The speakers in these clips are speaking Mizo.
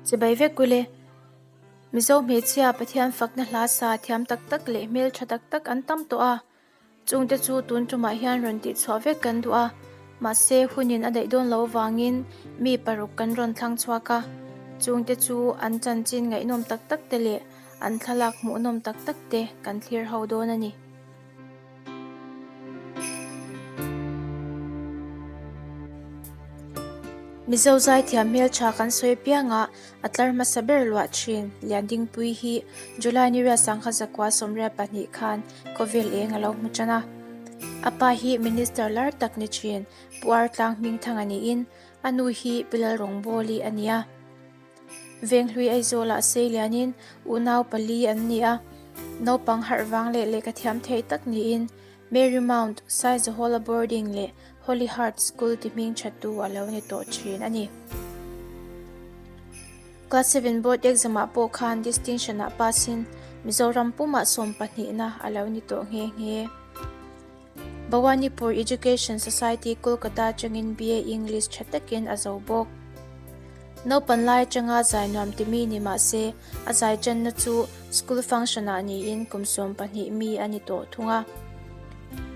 Chibai vek ule. Mizo hmeichhia Pathian fakna hla sa thiam tak tak leh hmeltha tak tak an tam tawh a. Chungte chu tun tumah hian rawn tihchhuah vek kan duh a, mahse hunin a daih dawn lo vangin mi paruk kan rawn thlang chhuak a. Chungte chu an chanchin ngaihnawm tak tak te leh an thlalak hmuhnawm tak tak te kan thlir ho dawn a ni. Mizo zaithiam hmeltha kan sawi apiangah a tlar hmasa ber luah thin Liandingpui hi July ni riat sangkhat zakua 22 khan khawvel eng a lo hmu tan a. A pa hi Minister lar tak ni thin Pu Artlang Hmingthanga niin a nu hi Pi Lalrawngbawli a ni a. Venghlui Aizawlah sei lianin unau pali an ni a, naupang harh vang leh lehkha thiam thei tak niin Mary Mount, Saizahawla Boarding leh Holy Heart School ti hming thattu a lo ni tawh thin a ni. Class seven board exam ah pawh khan distinction ah pass in Mizoram pumah sawm pahnihna a lo ni tawh nghe nghe. Bhawanipur Education Society Kolkata atangin BA English tha takin a zo bawk. Naupan lai atanga zai nuam timi ni mah se, a zai channa chu school function ah niin kum 12 mi a ni tawh thung a.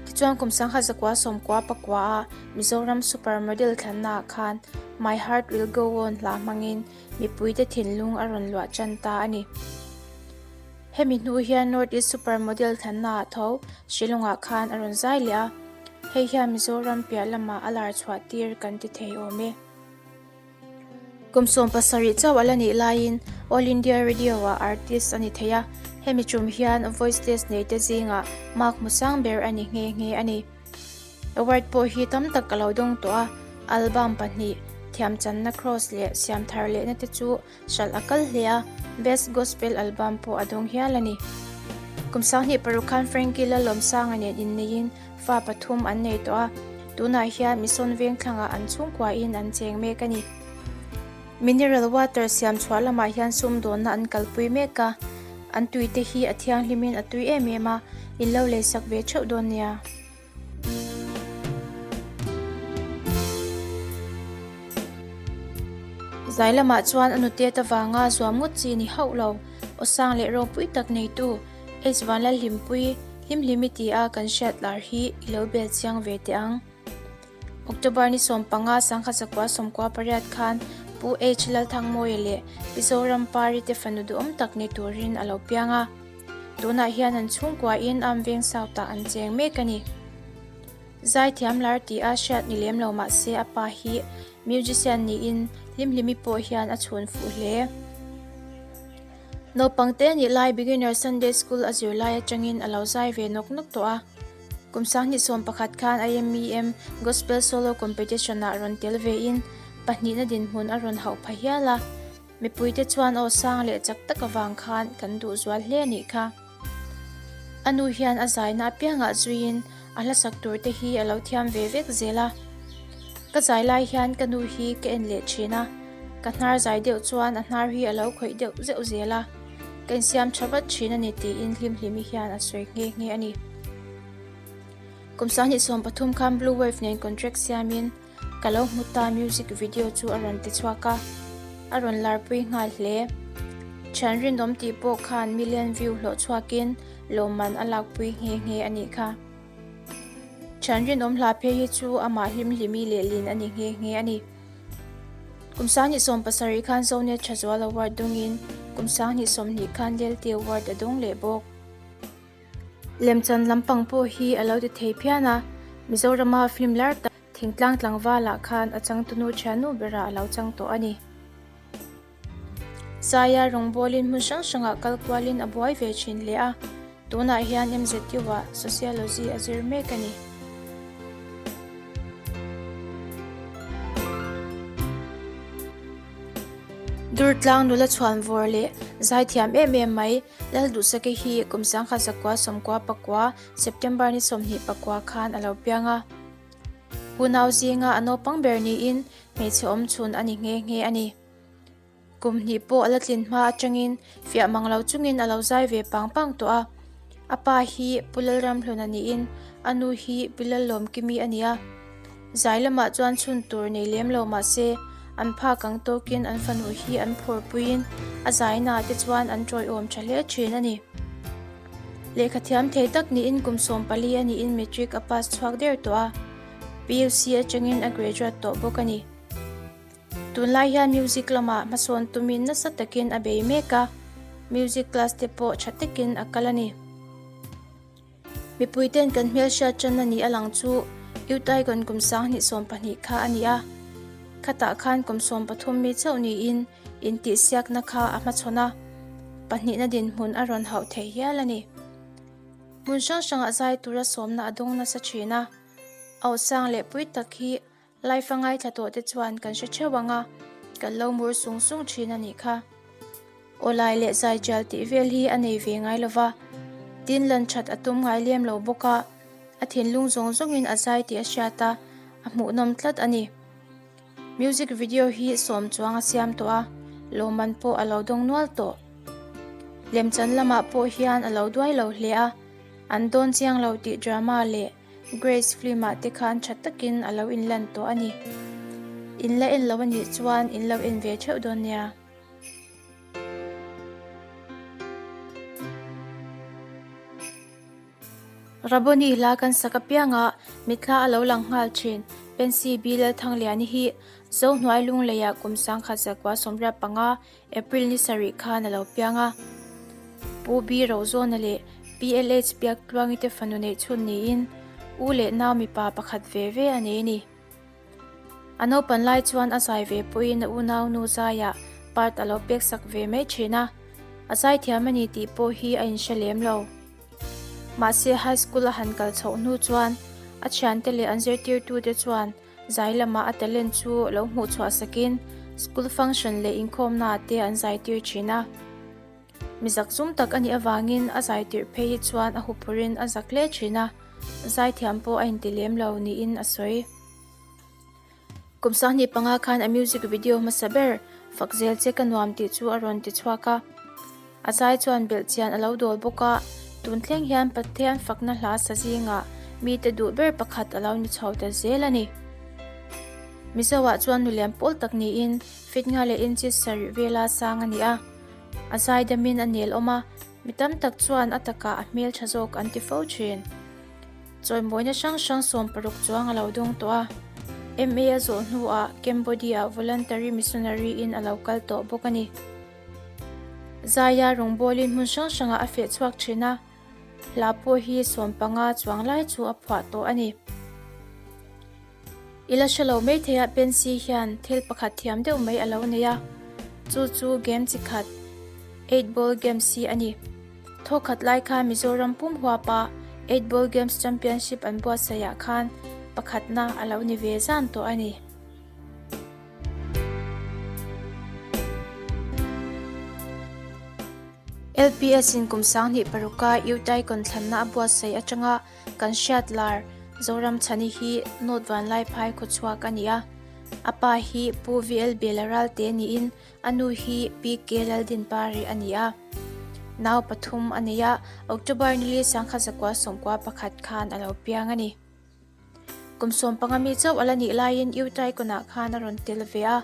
Tichuan kum 1999 a Mizoram Super Model thlanna ah khan My Heart Will Go On hla hmangin mipuite thinlung a rawn luah chan ta a ni. Hemi hnu hian North East Super Model thlanna ah tho Shillong ah khan a rawn zai leh a, hei hian Mizoram piah lamah a lar chhuah tir kan ti thei awm e. Kum 17 chauh a la nih laiin All India Radio ah artist a ni thei a, hemi tum hian voice test nei te zingah mark hmu sang ber a ni nghe nghe a ni. Award pawh hi tam tak a lo dawng tawh a, album pahnih, Thiamchanna Cross leh Siamthar lehna te chu Hralh a kal hle a, Best Gospel Album pawh a dawng hial a ni. Kum 26 khan Frankie Lalawmsanga nen inneiin fa pathum an nei tawh a, tunah hian Mission Vengthlangah an chhungkuain an cheng mek a ni. Mineral water siam chhuah lamah hian sumdawnna an kalpui mek a, an tuite hi a thianghlimin a tui em em a, in lo leisak ve theuh dawn nia. Zai lamah chuan a nutet avanga zuam ngawt chi ni hauh lo, aw sang leh ropui tak neitu H Vanlalhlimpui Hlimhlimi tia kan hriat lar hi i lo bel chiang ve teh ang. October ni 15 1998 khan Pu H Lalthangmawia leh Pi Zorampari te fanu duhawm tak ni turin a lo piang a. Tunah hian an chhungkuain Am Veng South-ah an cheng mek a ni. Zaithiam lar tih a hriat ni lem lo mah se a pa hi musician niin Hlimhlimi pawh hian a chhun fuh hle. Naupang te nih lai Beginner Sunday School a zir lai atangin a lo zai ve nawk nawk tawh a. Kum 2011 khan IMEM Gospel Solo Competition-ah rawn tel vein pahnihna dinhmun a rawn hauh pha hial a. Mipuite chuan aw sang leh chak tak avang khan kan duh zual hle a nih kha. A nu hian a zaina apiangah zuiin a hlasak tur te hi a lo thiam ve vek zel a. Ka zai lai hian ka nu hi ka en leh thin a, ka hnar zai deuh chuan a hnar hi a lo khawih deuh zeuh zel a, ka insiam tha vat thin a ni tiin Hlimhlimi hian a sawi nghe nghe a ni. Kum 2013 khan Blue Wave nen contract siamin Ka lo hmu ta music video chu a rawn ti chhuak a, a rawn larpui nghal hle. Thian rinawm tih pawh khan million view hlawh chhuakin lawmman a lakpui nghe nghe a nih kha. Thian rinawm hla phei hi chu amah hlimhlimi lehlin a ni nghe nghe a ni. Kum 2017 khan Zonet Thazual Award dawngin kum 2020 khan Lelte Award a dawng leh bawk. Lemchan lampang pawh hi a lo ti thei phian a, Mizorama film lar tak Thingtlang tlangvalah khan a changtunu thiannu berah a lo chang tawh a ni. Zaia rawngbawlin hmun hrang hrangah kal kualin a buai ve thin hle a, tunah hian MZU-ah Sociology a zir mek a ni. Durtlang nula chhuanvawr leh zaithiam em em mai Lalduhsaki hi kum 1999 September ni 24 khan a lo piang a. Unau zinga a naupang ber niin hmeichhe awm chhun a ni nghe nghe a ni. Kum hnih pawh a la tlin hma atangin fiah mang lo chungin a lo zai ve pang pang tawh a. A pa hi Pu Lalramhluna niin a nu hi Pi Lallawmkimi a ni a. Zai lamah chuan chhun tur nei lem lo mah se An phak ang tawkin an fanu hi an phurpuiin a zainaah te chuan an tawiawm tha hle thin a ni. Lehkha thiam thei tak niin kum 14 a niin matric a pass chhuak der tawh a, PUC atangin a graduate tawh bawk a ni. Tunlai hian music lamah hmasawn tumin nasa takin a bei mek a, music class te pawh tha takin a kal a ni. Mipuiten kan hmelhriat tan a nih a lang chu Utaigon kum 2012 kha a ni a, khatah khan kum 13 mi chauh niin intihsiakna kha a hmachhawn a, pahnihna dinhmun a rawn hauh thei hial a ni. Hmun hrang hrangah zai tura sawmna a dawng nasa thin a, Ausang leh pui tak hi Life a ngaithla tawh te chuan kan hre theuh ang a, kan lo mur sung sung thin a nih kha. Awlai leh zaiṭial tih vel hi a nei ve ngai lo va, tin lan that a tum ngai lem lo bawk a, a thinlung zawng zawngin a zai tih a hriat a, a hmuhnawm tlat a ni. Music video hi sawm chuang a siam tawh a, lawmman pawh a lo dawng nual tawh. Lemchan lamah pawh hian a lo duai lo hle a, an dawn chiang lo tih drama leh Grace film ah te khan tha takin a lo inlan tawh a ni. In la en lo a nih chuan in lo en ve theuh dawn nia. Raboni hla kan sak apianga mitthla a lo lang nghal thin. Pensy B Lalthangliani hi Zohnuai Lungleiah kum 1985 April ni sarih khan a lo piang a. Pu B Rozawna leh PLH Biaktluangi te fanu neih chhun niin u leh nau mipa pakhat ve ve a nei a ni. A naupan lai chuan a zai ve pawhin a unaunu zaiah part a lo pek sak ve mai thin a, a zaithiam a ni tih pawh hi a inhre lem lo. Mahse high school a han kal chhoh hnu chuan a thiante leh an zirtirtute chuan Zai lamah a talent chu lo hmuh chhuah sakin school function leh inkhawmnaah te an zai tir thin a. Mi zak zum tak a nih avangin a zai tirh phei hi chuan a huphurin a zak hle thin a, zaithiam pawh a inti lem lo niin a sawi. Kum 25 khan a music video hmasa ber Fakzel che ka nuam tih chu a rawn ti chhuak a. A zai chuan belhchian a lo dawl bawk a, tun thleng hian Pathian fakna hla sa zingah mite duh ber pakhat a lo ni chho ta zel a ni. Mizoah chuan nulian pawl tak niin fit nga leh inches sarih vela sang a ni a, a zai damin a nel awm a, mi tam tak chuan a takah a hmeltha zawk an ti fo thin. Chawimawina hrang hrang 60 chuang a lo dawng tawh a, MA a zawh hnuah Cambodia-ah voluntary missionary-in a lo kal tawh bawk a ni. Zaia rawngbawlin hmun hrang hrangah a feh chhuak thin a, hla pawh hi 15 chuang lai chu a phuah tawh a ni. I la hre lo mai thei a, Pensy hian thil pakhat thiam deuh mai a lo nei a, chu chu game chi khat, Eight Ball Games hi a ni. Thawkhat lai khan Mizoram pum huapa Eight Ball Games Championship an buatsaihah khan pakhatna a lo ni ve zan tawh a ni. LPS in kum 2006 a Youth Icon thlanna a buatsaih atanga kan hriat lar Zoramchhani hi North Vanlaiphai khawchhuak a ni a. A pa hi Pu VL Bela Ralte niin a nu hi Pi K Laldinpari a ni a. Nau pathum a nei a, October nili 1991 khan a lo piang a ni. Kum 15 mi chauh a la nih laiin Youth Icon-ah khan a rawn tel ve a,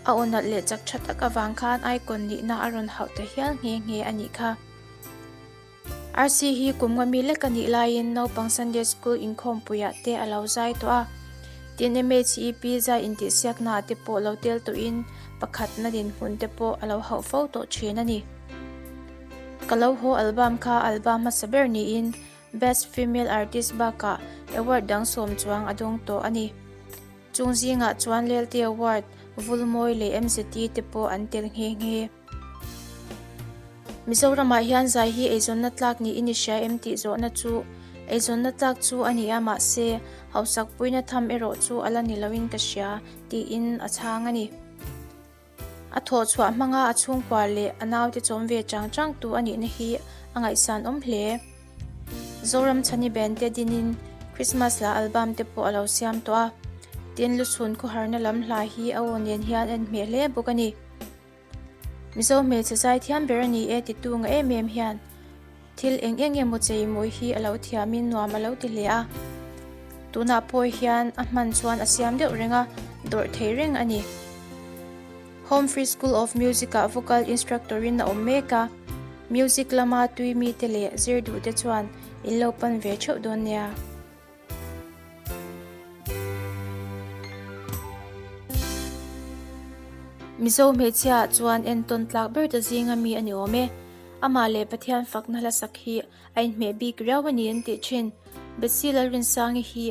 a aw nalh leh chak tha tak avang khan Icon nihna a rawn hauh ta hial nghe nghe a nih kha. RC hi kum nga mi lek a nih laiin naupang Sunday School inkhawmpuiah te a lo zai tawh a, tin MHEP zai intihsiaknaah te pawh lo tel tawhin pakhatna dinhmun te pawh a lo hauh fo tawh thin a ni. Ka lo haw album kha album hmasa ber niin Best Female Artist bakah award dang sawm chuang a dawng tawh a ni. Chung zingah chuan Lelte Award, Vulmawi leh MZT te pawh an tel nghe nghe. Mizoramah hian zai hi eizawnna tlak niin i hria em tih zawhna chu eizawnna tlak chu a ni a, mahse hausak puina tham erawh chu a la ni loin ka hria tiin a chhang a ni. A thawh chhuah hmanga a chhungkua leh a naute chawm ve chang chang tu a nihna hi a ngaihsan awm hle. Zoram Chhani Band te dinin Christmas hla album te pawh a lo siam tawh a, tin luchhun khawharna lam hla hi a aw nen hian a inhmeh hle bawk a ni. Mizo hmeichhe zaithiam ber a ni e titu nga em em hian Thil eng eng emaw chei mawi hi a lo thiamin nuam a lo ti hle a, tunah pawh hian a hman chuan a siam deuh reng a, dawrh thei reng a ni. Home Free School of Music-ah vocal instructor-in a awm mek a, music lama tui mite leh zir duhte chuan in lo pan ve theuh dawn nia. Mizo hmeichhia ah chuan entawn tlak ber ta zinga mi a ni awm e. Amah leh Pathian fakna hla sak hi a inhmeh bik riau a ni an tih thin. Bethsy Lalrinsangi hi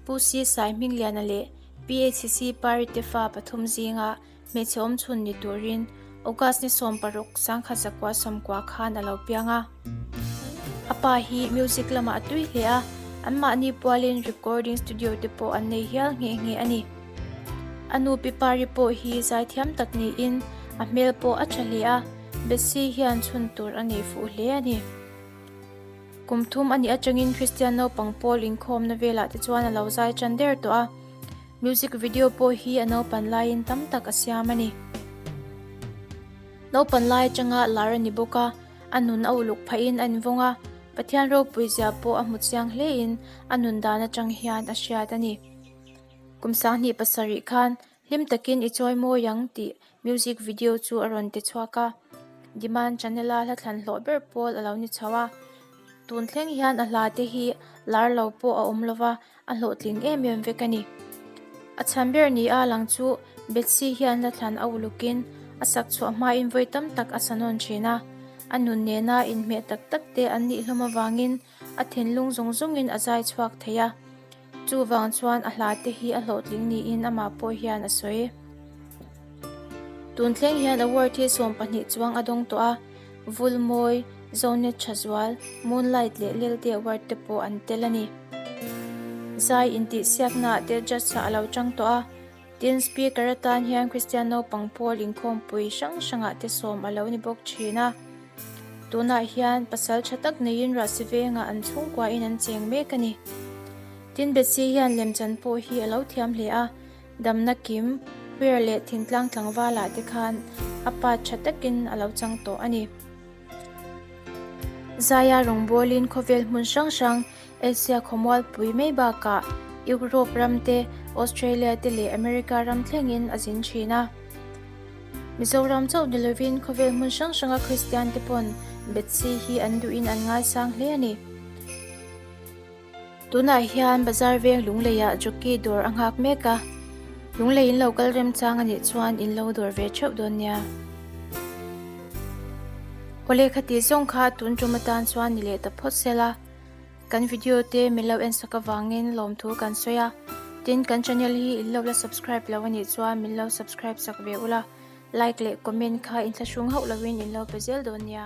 Pu Si Sai Hmingliana leh PHC Parite fa pathum zinga hmeichhe awmchhun ni turin August ni 16 1990 khan a lo piang a. A pa hi music lamah a tui hle a, anmahni pualin recording studio te pawh an nei hial nghe nghe a ni. A nu Pi Pari pawh hi zaithiam tak niin a hmel pawh a tha hle a, Bethsy hian chhun tur a nei fuh hle a ni. Kum thum a nih atangin Kristian naupang pawl inkhawmna velah te chuan a lo zai tan der tawh a. Music video pawh hi a naupan laiin tam tak a siam a ni. Naupan lai atanga lar a ni bawk a, a nun a uluk phahin a invawng a, Pathian ropui zia pawh a hmu chiang hlein a nun dan atang hian a hriat a ni. Kum 27 khan hlim takin i chawi mawi ang tih Music video chu a rawn ti chhuak a, Demand channel-a hla thlan hlawh ber pawl a lo ni chho a. Tun thleng hian a hla te hi lar lo pawh a awm lova, a hlawhtling em em vek a ni. A chhan ber ni a lang chu Bethsy hian hla thlan a ulukin a sak chhuah hmain vawi tam tak a sa nawn thin a, a nun nena inhmeh tak tak te an nih hlawm avangin a thinlung zawng zawngin a zai chhuak thei a. Chuvang chuan a hla te hi a hlawhtling niin amah pawh hian a sawi. Tun thleng hian award hi 12 chuang a dawng tawh a, Vulmawi, Zonet Thazual, Moonlight leh Lelte award te pawh an tel a ni. Zai intihsiaknaah te judge ah a lo chang tawh a, tin speaker atan hian Kristian naupang pawl inkhawmpui hrang hrangah te sawm a lo ni bawk thin a. Tunah hian pasal tha tak neiin Rahsi vengah an chhungkuain an cheng mek a ni. Tin Bethsy hian lemchan pawh hi a lo thiam hle a, damna kim, queer leh thingtlang tlangvalah te khan a pa tha takin a lo chang tawh a ni. Zaia rawngbawlin khawvel hmun hrang hrang Asia khawmualpui mai bakah Europe ram te, Australia te leh America ram thlengin a zin thin a. Mizoram chauh ni lovin khawvel hmun hrang hranga Kristian te pawn Bethsy hi an duhin an ngaisang hle a ni. Tunah hian bazar veng Lungleiah jockey dawr a nghak mek a, Lunglei in lo kal remchang a nih chuan in lo dawr ve theuh dawn nia. Awle khati zawng kha tun tum atan chuan ni leh ta phawt sela, kan video te min lo en sak avangin lawmthu kan sawi a, tin kan channel hi in lo la subscribe lo a nih chuan min lo subscribe sak ve ula, like leh comment kha inthlahrung hauh lovin in lo pe zel dawn nia.